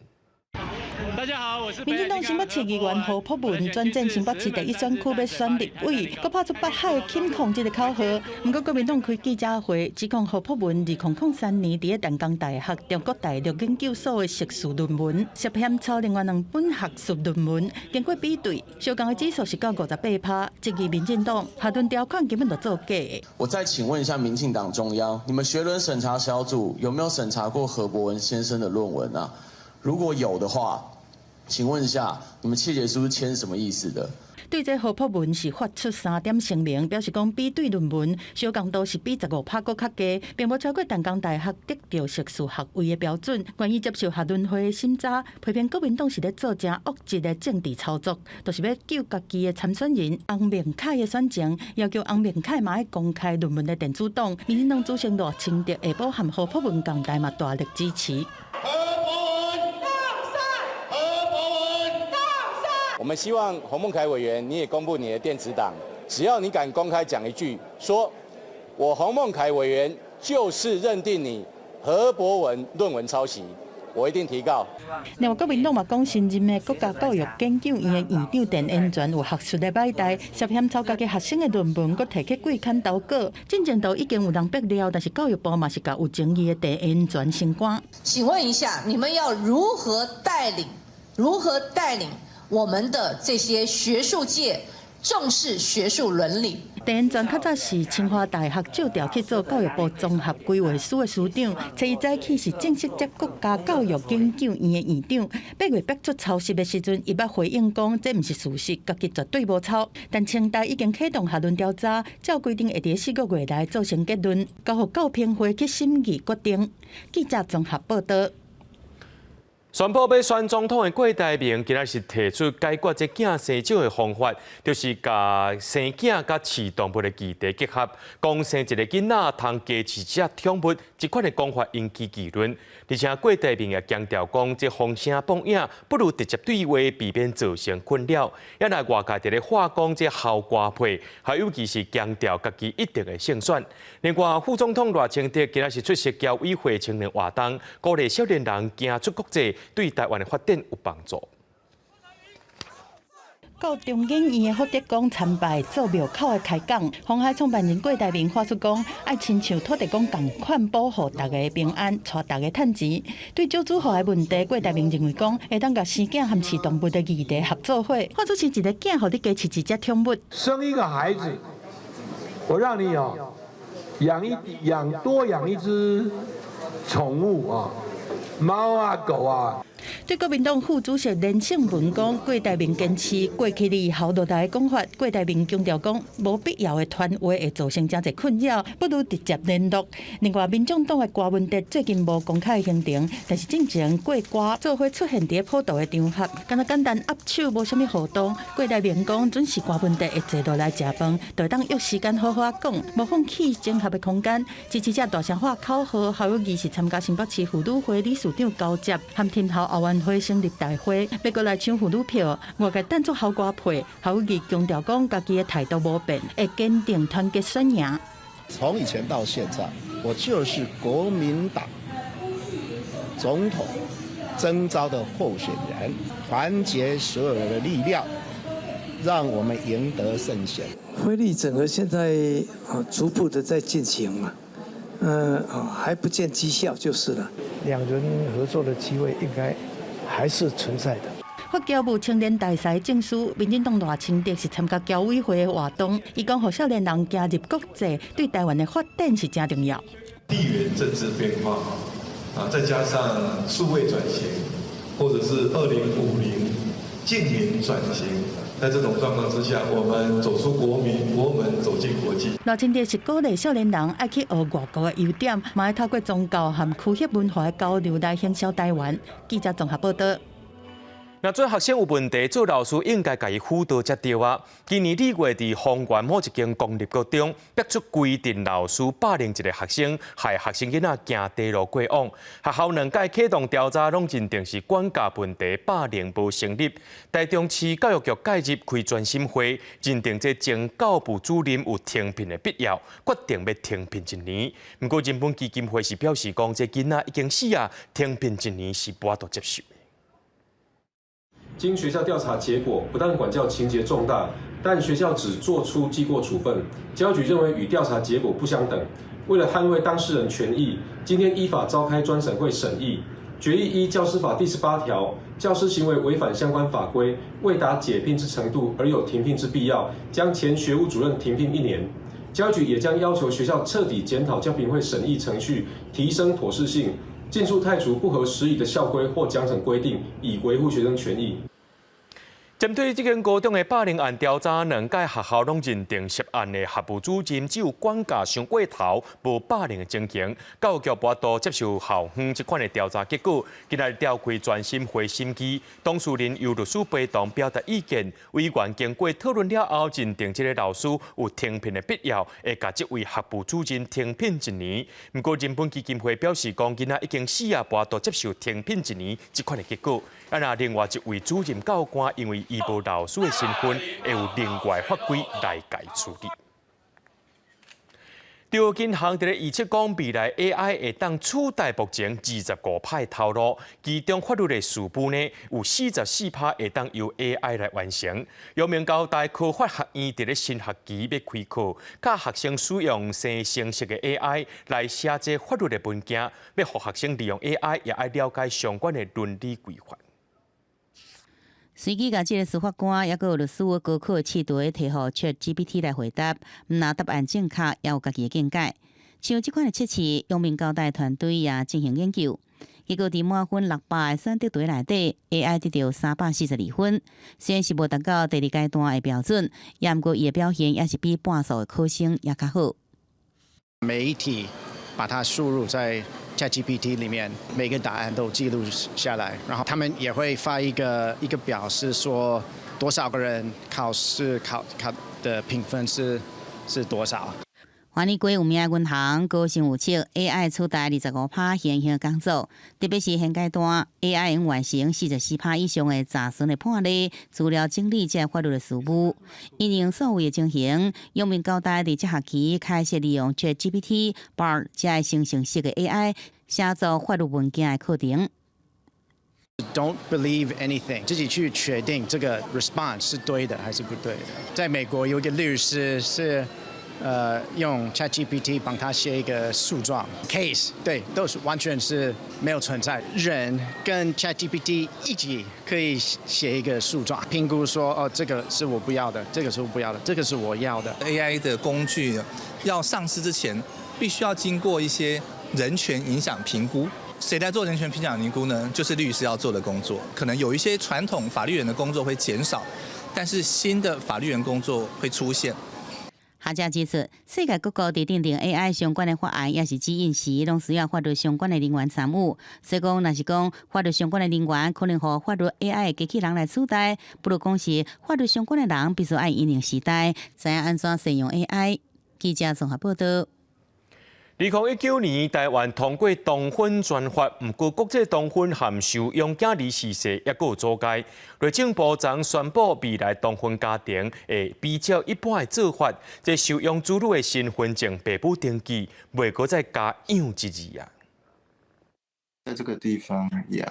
大家好，我是民進黨新北市議員何博文轉戰新北市第一選區欲選立委，閣拍出北海檢控這个口號。毋過國民黨開記者會，指控何博文2003年佇咧淡江大學中國大陸研究所的碩士論文涉嫌抄另外兩本學術論文，經過比對，相仝的指數是到58%，質疑民進黨學倫條款根本就做假。我再請問一下民進黨中央，你們學倫審查小組有沒有審查過何博文先生的論文啊？如果有的話，請問一下，你們切結書簽什麼意思的？對這何博文是發出三點聲明，表示講比對論文相仝度是比15%閣較低，並無超過淡江大學得著碩士學位的標準，願意接受學倫會的審查。批評國民黨是咧做誠惡質的政治操作，就是欲救家己的參選人洪明凱的選情，要求洪明凱嘛愛公開論文的電子檔。民進黨主席賴清德下晡和何博文仝台嘛大力支持。何博文當選，何博文當選。我們希望洪孟楷委員，你也公布你的電子檔，只要你敢公開講一句，說我洪孟楷委員就是認定你何博文論文抄襲，我一定提告。另外，國民黨嘛講，新任的國家教育研究院的院長陳延全有學術的擺台，涉嫌抄家己學生的論文，閣提去貴刊投稿。進前都已經有人爆料，但是教育部嘛是共有爭議的陳延全升官。請問一下，你們要如何帶領？如何帶領我們的這些學術界重視學術倫理？鄭運轉較早是清華大學借調去做教育部綜合規劃署的司長，初一早起是正式接國家教育研究院的院長。8月爆出抄襲的時陣，伊捌回應講這毋是事實，家己絕對無抄。但清大已經啟動學倫調查，照規定會佇4個月內做成結論，交予教評會去審議決定。記者綜合報道。宣布欲選總統的郭台銘，今仔是提出解決這囝生少的方法，就是共生囝佮飼動物的議題結合，講生一个囡仔通加飼一隻寵物，這款的講法引起議論。而且郭台銘也強調講，這封聲放影不如直接對話，避免造成困擾。也若外界佇咧話講這鱟歌配，還尤其是強調家己一定會勝選。另外，副總統賴清德今仔是出席僑委會青年活動，鼓勵少年人行出國際，對台灣的發展有幫助。到中研院的福德宮參拜做廟口的開講，鴻海創辦人郭台銘發出講，愛親像土地公仝款保護大家平安，帶大家趁錢。對少子化的問題，郭台銘認為講，會當共生囝和飼動物的議題合做伙，發出生一个囝，予你加飼一隻寵物。生一個孩子，我讓你哦養一養多養一隻寵物啊，貓啊狗啊。對國民黨副主席連勝文講，郭台銘堅持過去的好落來的講法。郭台銘強調講，無必要的傳話會造成誠濟困擾，不如直接聯絡。另外，民眾黨的柯文哲最近無公開行程，但是進前郭柯做伙出現佇普渡的場合，敢若簡單握手，無啥物互動。郭台銘講，準時柯文哲會坐落來食飯，就會當約時間好好仔講，無放棄整合的空間。支持者大聲喊口號，侯友宜是參加新北市婦女會理事長交接，和天后後援會成立大會，欲閣來搶婦女票，外界等做鱟歌配。侯友宜強調講，家己的態度無變，會堅定團結選贏。從以前到現在，我就是國民黨總統徵召的候選人，團結所有人的力量，讓我們贏得勝選。灰利整合現在啊，逐步的在進行嘛，還不見績效就是了。兩人合作的機會應該還是存在的。發僑務青年大使證書，民進黨賴清德是參加僑委會的活動，伊講，予少年人行入國際，對台灣的發展是誠重要。地緣政治變化，啊，再加上數位轉型，或者是2050淨零轉型，在這種狀況之下，我們走出國民國門，走進國際。賴清德是鼓勵少年人愛去學外國的優點，嘛愛透過宗教和科學文化的交流來行銷台灣。記者綜合報道。若做學生有問題，做老師應該共伊輔導才對啊。今年2月，佇豐原某一間公立高中，爆出規定老師霸凌一个學生，害學生囡仔行低路過往。學校兩屆啟動調查，攏認定是管教問題，霸凌無成立。台中市教育局介入開專審會，認定這前教部主任有停聘的必要，決定欲停聘一年。毋過人本基金會是表示講，這囡仔已經死啊，停聘一年是無法度接受。經學校調查結果，不但管教情節重大，但學校只做出記過處分。教育局認為與調查結果不相等，為了捍衛當事人權益，今天依法召開專審會審議，決議依教師法第18條，教師行為違反相關法規，未達解聘之程度而有停聘之必要，將前學務主任停聘一年。教育局也將要求學校徹底檢討教評會審議程序，提升妥適性，盡速汰除不合時宜的校規或獎懲規定，以維護學生權益。針對這間高中的霸凌案調查，兩屆學校攏認定涉案的學務主任只有管教傷過頭，無霸凌的情形。教育局無法度接受校方這款的調查結果，今仔日召開專審會審議，當事人由律師陪同表達意見，委員經過討論了後，認定這个老師有停聘的必要，會共這位學務主任停聘一年。毋過人本基金會表示，講囡仔已經死啊，無法度接受停聘一年這款的結果。啊，若另外一位主任教官因為伊無老師的身份，會有另外法規來共處理。中銀行佇咧預測講，未來 AI 會當取代目前25%的頭路，其中法律的事務呢，有44%會當由 AI 來完成。陽明交大科法學院佇咧新學期欲開課，教學生使用生成式的 AI 來寫這法律的文件，欲予學生利用 AI 也愛了解相關的倫理規範。隨機共這个司法官，抑閣有律師高考試題提予 ChatGPT 來回答，毋但答案正確，也有家己的見解。像這款的測試，陽明交大團隊也進行研究，結果佇滿分600的選擇題內底，AI 得著342分，雖然是無達到第二階段的標準，也毋過伊的表現也是比半數的考生也較好。每一題把它輸入在 ChatGPT 裡面，每個答案都記錄下來，然後他們也會發一個一個表，是說多少個人考試考的評分是多少。環宇國有名銀行高盛預測 AI 取代25%現行工作，特別是現階段 AI 會完成44%以上的查詢的判例、資料整理這法律的事務。因應數位的情形，陽明交大佇這學期開始利用 ChatGPT、Bard 這生成式的 AI 寫作法律文件的課程。 Don't believe anything，自己去確定這個 response 是對的還是不對的。在美國有一個律師是，用 ChatGPT 幫他寫一個訴狀 case，對，都是完全是沒有存在。人跟 ChatGPT 一起可以寫一個訴狀，評估說，哦，這個是我不要的，這個是我不要的，這個是我要的。 AI 的工具要上市之前，必須要經過一些人權影響評估。誰來做人權影響評估呢？就是律師要做的工作。可能有一些傳統法律人的工作會減少，但是新的法律人工作會出現。學者指出，世界各國佇訂定 AI 相關的法案，抑是指引時，攏需要法律相關的人員參與。所以講，若是講法律相關的人員可能予法律 AI 的機器人來取代，不如講是法律相關的人必須愛因應時代，知影按怎善用 AI。記者綜合報道。2019年，台灣通過同婚專法，毋過國際同婚和收養囝兒事勢猶閣有阻礙。內政部昨宣布，未來同婚家庭會比照一般的做法，這收養子女的身份證爸母登記，袂閣再加養一字啊。在這個地方養。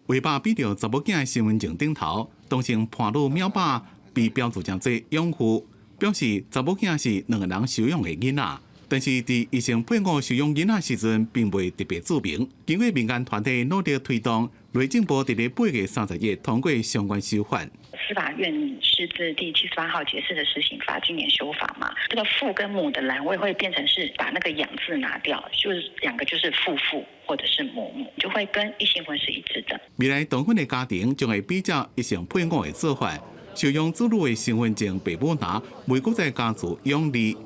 畫爸比著查某囝的身份證頂頭，同性伴侶淼爸被標註成做養父，表示查某囝是兩个人收養的囡仔。但是，佇異性配偶收養囡仔時陣，並未特別註明。經過民間團體努力推動，內政部佇咧8月30日通過相關修法。司法院釋字第78號解釋的施行法，今年修法嘛，這個父跟母的欄位會變成是把那個養字拿掉，就是兩個就是父父或者是母母，就會跟異性婚是一致的。未來同婚的家庭將會比照異性配偶的做法，收養子女的身份證爸母欄，袂閣再加註養字。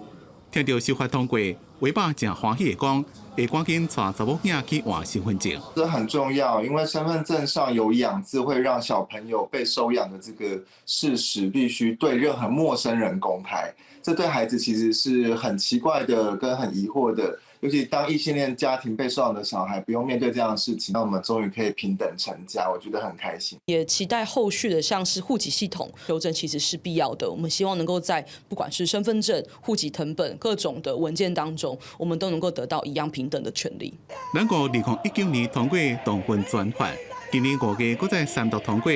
聽著修法通過，畫爸誠歡喜的講，會趕緊帶查某囝去換身份證。這很重要，因為身份證上有養字，會讓小朋友被收養的這個事實必須對任何陌生人公開。這對孩子其實是很奇怪的，跟很疑惑的。尤其當異性戀家庭被收養的小孩不用面對這樣的事情，那我們終於可以平等成家，我覺得很開心。也期待後續的像是戶籍系統修正，其實是必要的。我們希望能夠在不管是身份證、戶籍謄本各種的文件當中，我們都能夠得到一樣平等的權利。咱國2019年通過同婚專法，今年5月閣再三讀通過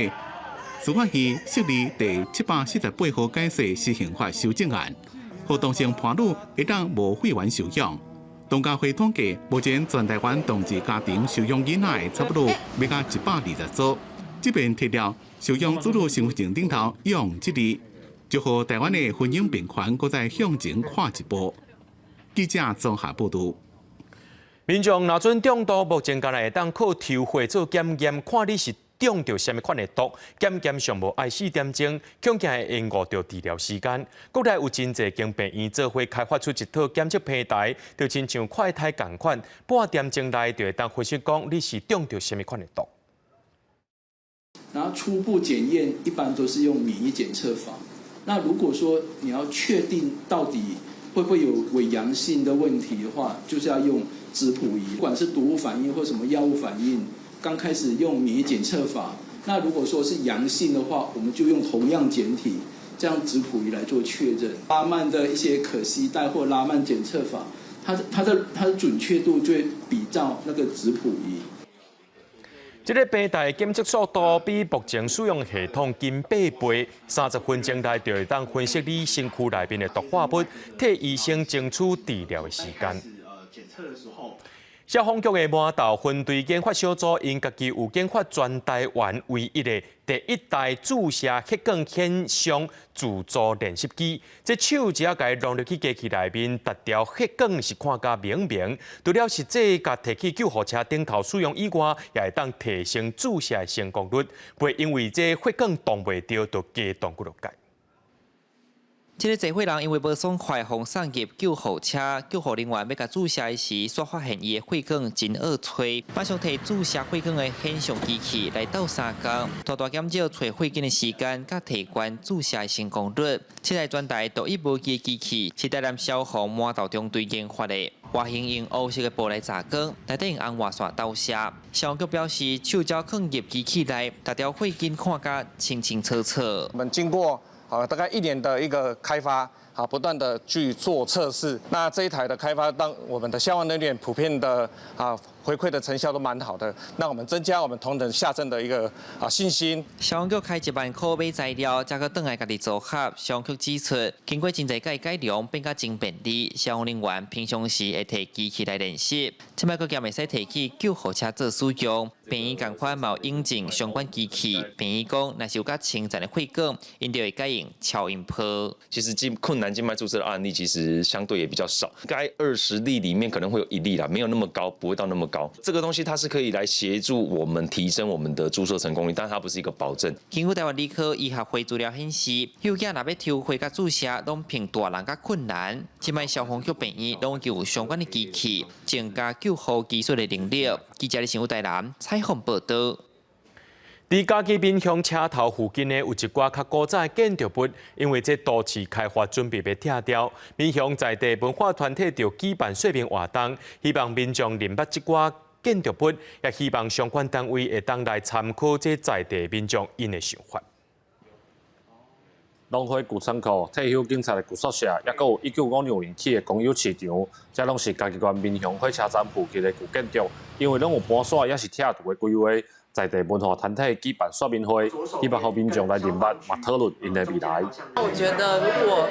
司法院釋字第748號解釋施行法修正案，予同性伴侶會當無血緣收養。同家會統計，目前全台灣同志家庭收養囡仔的差不多欲到120組。這遍提掉收養子女身份證頂頭養這字，就予台灣的婚姻平權閣再向前跨一步。記者綜合報道。民眾若準中毒，目前敢若會當靠抽血做檢驗，看你是中著啥物款的毒，檢驗上無愛4點鐘，恐驚會延誤著治療時間。國內有真濟間病院做伙開發出一套檢測平台，就親像快篩仝款，半點鐘內就會當分析講你是中著啥物款的毒。然後初步檢驗一般都是用免疫檢測法。那如果說你要確定到底會不會有偽陽性的問題的話，就是要用質譜儀，不管是毒物反應或什麼藥物反應。剛開始用免疫檢測法，那如果說是陽性的話，我們就用同樣檢體，這樣質譜儀來做確認。拉曼的一些可攜帶或拉曼檢測法，它的準確度就會比照那個質譜儀。這个平台檢測速度比目前使用系統緊8倍，30分鐘內就會當分析你身軀內面的毒化物，替醫生爭取治療的時間。檢測的時候。消防局的麻豆分隊研發小組，𪜶家己有研發全台灣唯一的第一台注射血管顯像自助練習機。這手只要共伊攏入去機器內面，逐條血管是看甲明明。除了實際共提去救護車頂頭使用以外，也會當提升注射的成功率，袂因為這血管擋袂著，就加擋幾落擺。這个坐火人因為無爽快，予送入救護車，救護人員欲共注射時，煞發現伊的血管真僫揣，馬上提注射血管的顯像機器來鬥相共，大大減少揣血管的時間，佮提懸注射的成功率。這台全台獨一無二的機器，是台南消防麻豆中隊研發的，外形用烏色的布來遮光，內底用紅外線投射。消防局表示，手只放入機器內，逐條血管看甲清清楚楚。我們經過好，大概一年的一個開發，好，不斷的去做測試。那這一台的開發，當我們的消防人員普遍的回饋的成效都蠻好的，那我們增加我們同仁下陣的一個信心。消防局開1萬塊買材料，才閣轉來家己組合。消防局指出，經過真濟改改良，變較真便利。消防人員平常時會提機器來練習，這擺閣兼會使提去救護車做使用。病院仝款嘛有引進相關機器。病院講，若是有較深層的血管，𪜶就會改用超音波。其實這困難靜脈注射的案例其實相對也比較少，該20例裡面可能會有1例啦，沒有那麼高，不會到那麼高。這個東西它是可以來協助我們提升我們的注射成功率，但它不是一個保證。根據台灣兒科醫學會資料顯示，幼兒若欲抽血佮注射，攏憑大人較困難。這擺消防局病院攏有相關的機器，增加救護技術的能力。記者李新武台南採訪報道。佇嘉義民雄車頭附近呢，有一寡較古早的建築物，因為這都市開發準備欲拆掉，民雄在地文化團體就舉辦說明活動，希望民眾認捌這寡建築物，也希望相關單位會當來參考這在地民眾𪜶的想法。農會舊倉庫、退休警察的舊宿舍，抑閣有1956年起的公有市場，這攏是嘉義縣民雄火車站附近的舊建築，因為攏有搬徙，抑是拆除的規劃。在地文化團體舉辦說明會，希望予民眾來認捌，嘛討論𪜶的未來。我覺得如果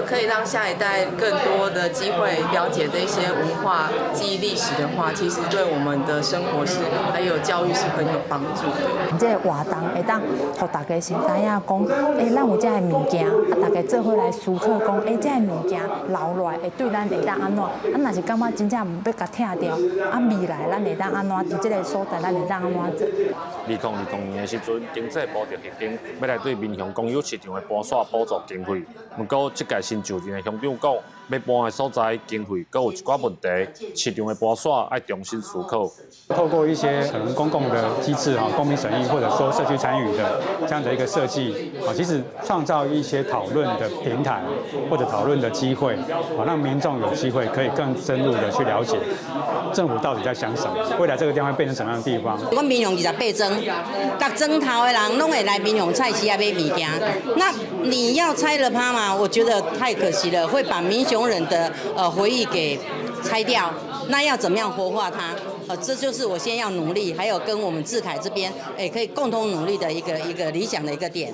可以讓下一代更多的機會了解這些文化記憶歷史的話，其實對我們的生活是還有教育是很有幫助的。這個活動會當予大家先知影講，咱有這个物件，大家做伙來思考講，這个物件留落來會對咱會當按怎？若是感覺真正欲共拆掉，未來咱會當按怎？佇這个所在咱會當按怎做？2020年的時陣，經濟部就核定欲來對民雄公有市場的搬徙補助經費。毋過，這屆新就任的鄉長講，欲搬的所在經費閣有一寡問題，市場的搬徙愛重新思考。透過一些可能公共的機制哈，公民審議或者說社區參與的這樣的一個設計啊，其實創造一些討論的平台或者討論的機會，啊，讓民眾有機會可以更深入的去了解政府到底在想什麼，未來這個地方會變成什麼樣的地方。阮民雄28莊，逐莊頭的人攏會來民雄菜市仔買物件。那你要拆了它嗎？我覺得太可惜了，會把民雄人的回憶給拆掉。那要怎麼樣活化它？這就是我先要努力，還有跟我們智凱這邊，可以共同努力的一個理想的一個點。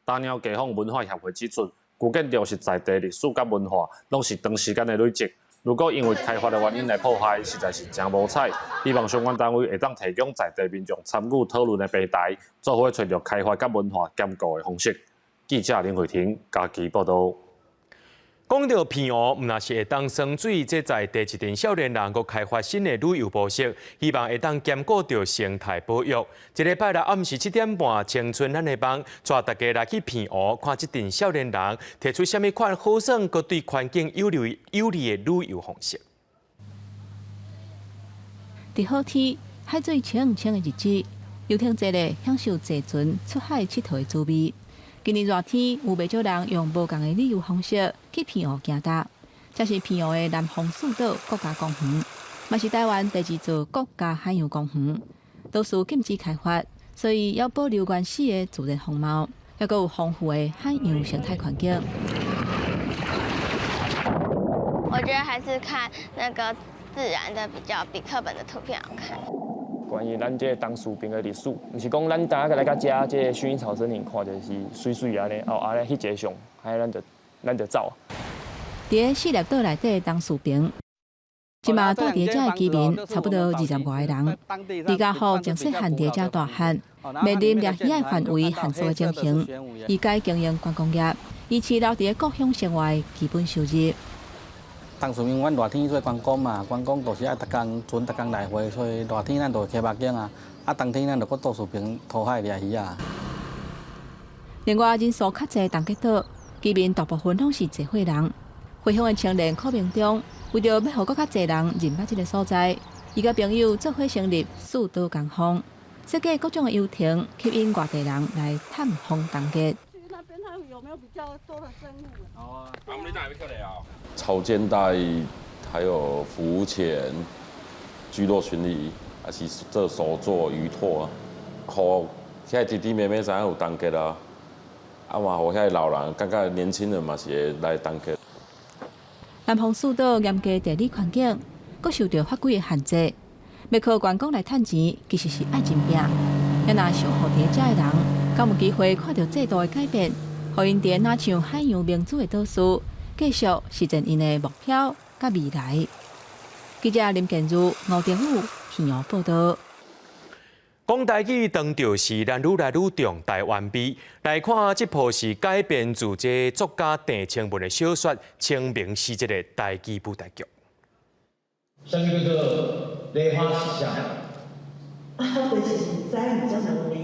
大鳥街坊文化協會指出，舊建築是在地歷史佮文化，攏是長時間的累積。如果因為開發的原因來破壞，實在是誠無彩。希望相關單位會當提供在地民眾參與討論的平台，做伙揣著開發佮文化兼顧的方式。記者林慧婷嘉義報道。講到澎湖，毋若是會當耍水，這在地一陣少年人閣開發新的旅遊模式，希望會當兼顧著生態保育。這禮拜六暗時7點半，青春咱的夢，帶大家來去澎湖，看這陣少年人提出啥物款好耍，閣對環境有利有利的旅遊方式。佇好天，海水清清的日子，遊艇坐咧享受坐船出海𨑨迌的滋味。今年熱天，有袂少人用無仝的旅遊方式去澎湖行踏。這是澎湖的南方四島國家公園，嘛是台灣第二座國家海洋公園。都屬禁止開發，所以要保留原始的自然風貌，抑閣有豐富的海洋生態環境。我覺得還是看那個自然的比較，比課本的圖片好看。關於咱這個東勢平的歷史，毋是講咱今仔來到遮這個薰衣草森林看著是媠媠按呢，哦，按呢翕一个相，按呢咱就走。佇咧四粒島內底東勢平，這馬住佇遮的居民差不多20外个人。李家豪從細漢佇遮大漢，面臨掠魚仔範圍限縮的情形，伊改經營觀光業，維持留佇故鄉生活的基本收入。當時因為阮熱天做觀光嘛，觀光就是愛逐工船逐工來回，所以熱天咱就溪目景啊，啊冬天咱就閣倒樹爿塗海掠魚仔。另外人數較濟東結島居民大部分攏是濟歲人，回鄉的青年柯明忠，為著欲予閣較濟人認捌這个所在，伊佮朋友做伙成立四島工坊，設計各種的遊艇，吸引外地人來探訪東結。潮間帶，還有浮潛、聚落巡禮，還是做手作魚拓啊，予遐弟弟妹妹知影有東結啊，啊嘛，予遐老人感覺年輕人嘛是會來東結。南方四島嚴格地理環境，閣受著法規的限制，欲靠觀光來趁錢，其實是愛真拚。啊若生活佇遮的人，敢有機會看著制度的改變，予𪜶佇若像海洋明珠的島嶼，繼續實現𪜶的目標佮未來。記者林建如、吳定武平陽報道。講台語當著是咱愈來愈重台灣味。來看這部是改編自這作家鄭清文的小說《清明時節》的台語舞台劇。啥物叫做梨花是啥？啊，就是知毋才問你。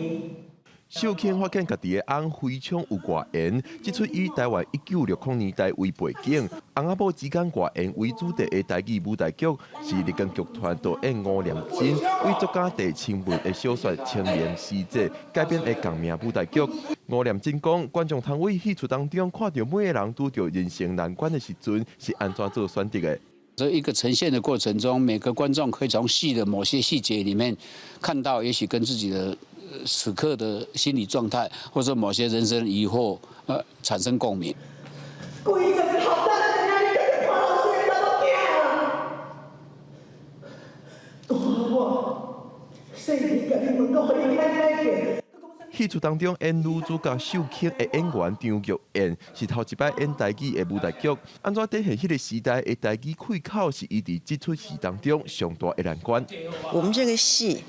秀卿發現家己的翁非常有外緣，這齣以台灣1960年代為背景，翁仔某之間外緣為主題的台語舞台劇，是麗江劇團導演吳念真為作家鄭清文的小說《清明時節》改編的仝名舞台劇。吳念真講，觀眾通佇戲劇當中看著每个人拄著人生難關的時陣，是按怎做選擇的。這一個呈現的過程中，每個觀眾可以從戲的某些細節裡面看到，也許跟自己的此刻的心理狀態，或者某些人生疑惑，產生共鳴。規個頭等你看到現在都驚啊！大我，細日共你問講，予伊歹歹戲劇當中演女主角秀卿的演員張玉燕是頭一擺演台語的舞台劇，按怎展現彼个時代的台語開口是伊佇這齣戲當中上大的難關。我們這個戲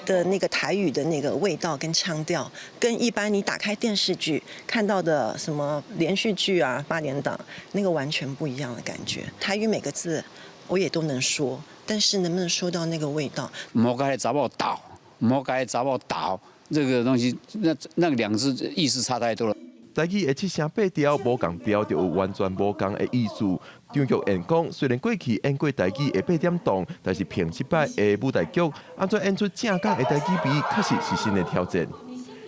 的那個台語的那個味道跟腔調，跟一般你打開電視劇看到的什麼連續劇啊、八點檔，那個完全不一樣的感覺。台語每個字我也都能說，但是能不能說到那個味道？毋好共彼查某鬥，毋好共彼查某鬥。這個東西，那兩字意思差太多了。台語的七聲八調無仝調，就有完全無仝的意思。張玉燕講，雖然過去演過台語的八點檔，但是憑這擺的舞台劇，按怎演出正港的台語味，確實是新的挑戰。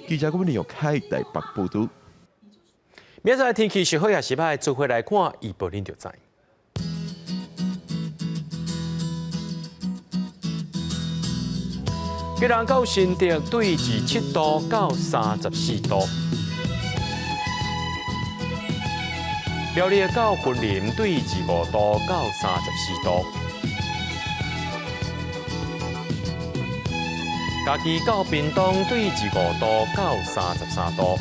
記者郭文玉開台北報導。明仔天氣是好抑是歹，做伙來看，預報恁就知。基隆到新竹對27度到34度，苗栗到雲林對25度到34度，嘉義到屏東對25度到33度，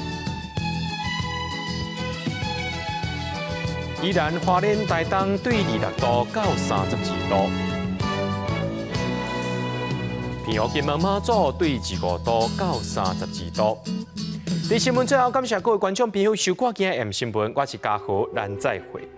宜蘭花蓮台東對26度到32度。平湖金門馬祖對25度到32度。佇新聞最後，感謝各位觀眾朋友收看今日的 M 新聞，我是嘉豪，咱再會。